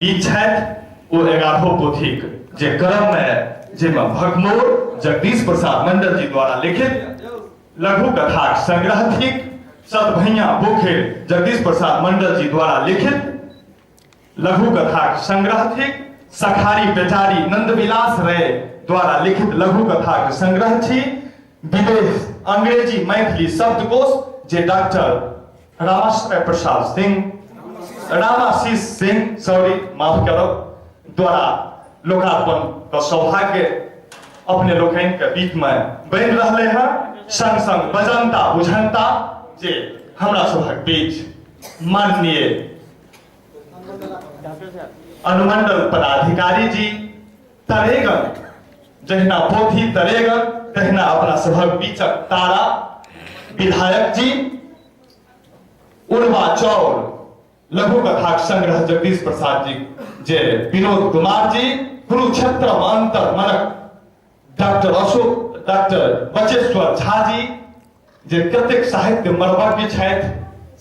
ई छथि ओ 11 पोथीक जे क्रममे, जाहिमे भगमोड़ जगदीश प्रसाद मंडल जी द्वारा लिखित लघु कथाक संग्रह थिक, सतभैया पोखरि जगदीश प्रसाद मंडल जी द्वारा लिखित लघु कथाक संग्रह थिक, सखारी बेचारी नंदविलास रे द्वारा लिखित लघु कथाक संग्रह छी, विदेश अंग्रेजी मैथिली शब्दकोश जे डॉक्टर रामाश्रय प्रसाद सिंह, रामाशीष सिंह, सॉरी माफ करब, द्वारा लोकार्पण के सौभाग्य अपने लोकनि के बीच में बनि रहले हैं। संग संग बजंता बुझंता जे हमरा सभक बीच माननीय अनुमंडल पदाधिकारी जी तरेगन, जहिना पोथी तरेगन तहिना अपना सभक बीचक तारा विधायक जी, उड़वा चौर लघु कथाक संग्रह जगदीश प्रसाद जी जे विनोद कुमार जी, कुरुक्षेत्र अंतर मनक डॉक्टर अशोक, डॉक्टर बचेश्वर झा जी जे कतेक साहित्य मर्मज्ञ छथि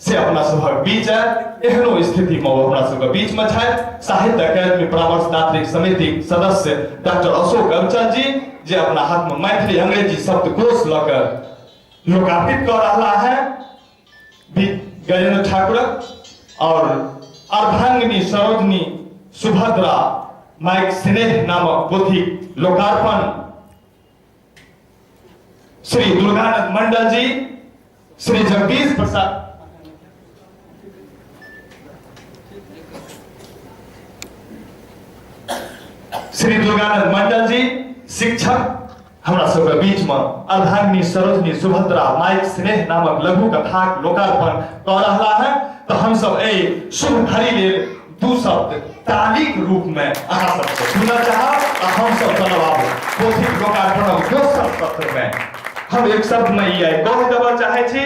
से अपना सभक बीच है, एहनो स्थिति में ओ अपना सबके बीच में छथि। साहित्य अकादमी परामर्शदात्री समिति सदस्य डॉक्टर अशोक अंचल जी जे अपना हाथ में मैथिली अंग्रेजी शब्दकोश लऽ कऽ लोकार्पित कऽ रहला है गजेंद्र ठाकुरक, और अर्धांगिनी सरोजनी सुभद्रा माइक स्नेह नामक पोथी लोकार्पण श्री दुर्गानंद मंडल जी, श्री जगदीश प्रसाद श्री दुर्गानंद मंडल जी शिक्षक हमरा सबके बीच में अर्धांगिनी सरोजनी सुभद्रा माइक स्नेह नामक लघु कथाक लोकार्पण कऽ रहला है। तऽ हम सब एहि शुभ घड़ी लेल दू शब्द तालीक रूप में अहाँ सबके सुनऽ चाहब आ हम सब चलब आब पोथीक लोकार्पणक दोसर सत्र में। हम एक शब्द में ई आइ कह देबऽ चाहै छी।